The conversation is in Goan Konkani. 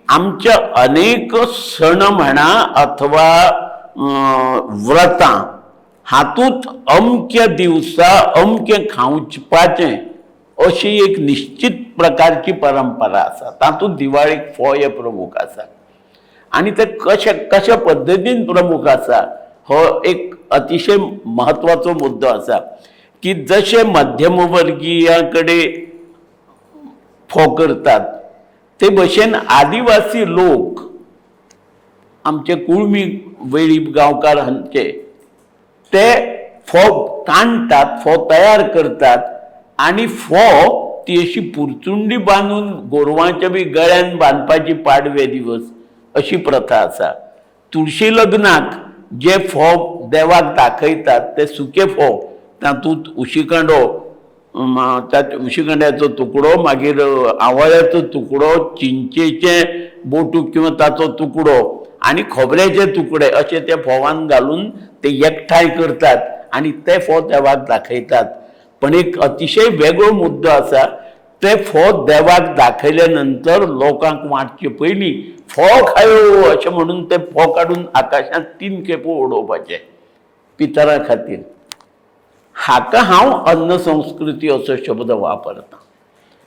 आमच्या अनेक सण म्हणा अथवा व्रतां हातूंत अमक्या दिवसा अमकें खावपाचें अशी एक निश्चीत प्रकारची परंपरा आसा. तातूंत दिवाळेक फोव हे प्रमूख आसा आनी ते कशे कशा पद्दतीन प्रमूख आसा हो एक अतिशय म्हत्वाचो मुद्दो आसा की जशे मध्यम वर्गिया कडेन फोव करतात ते भशेन आदिवासी लोक आमचे कुळमी वेळीप गांवकार हांचे ते फोव कांडटात, फोव तयार करतात आनी फोव ती अशी पुरचुंडी बांदून गोरवांच्या बी गळ्यान बांदपाची पाडवे दिवस अशी प्रथा आसा. तुळशी लग्नाक जे फोव देवाक दाखयतात ते सुके फोव, तातूंत उशीकांडो, उशीकांड्याचो तुकडो, मागीर आंवाळ्याचो तुकडो, चिंचेचें बोटूक किंवा ताचो तुकडो आनी खोबऱ्याचे तुकडे अशे ते फोवान घालून ते एकठांय करतात आनी ते फोव देवाक दाखयतात. पण एक अतिशय वेगळो मुद्दो आसा, ते फोव देवाक दाखयल्या नंतर लोकांक वांटचे पयलीं फोव खायो अशें म्हणून ते फोव काडून आकाशांत 3 खेपो उडोवपाचे पितरां खातीर. हाका हांव अन्न संस्कृती असो शब्द वापरता.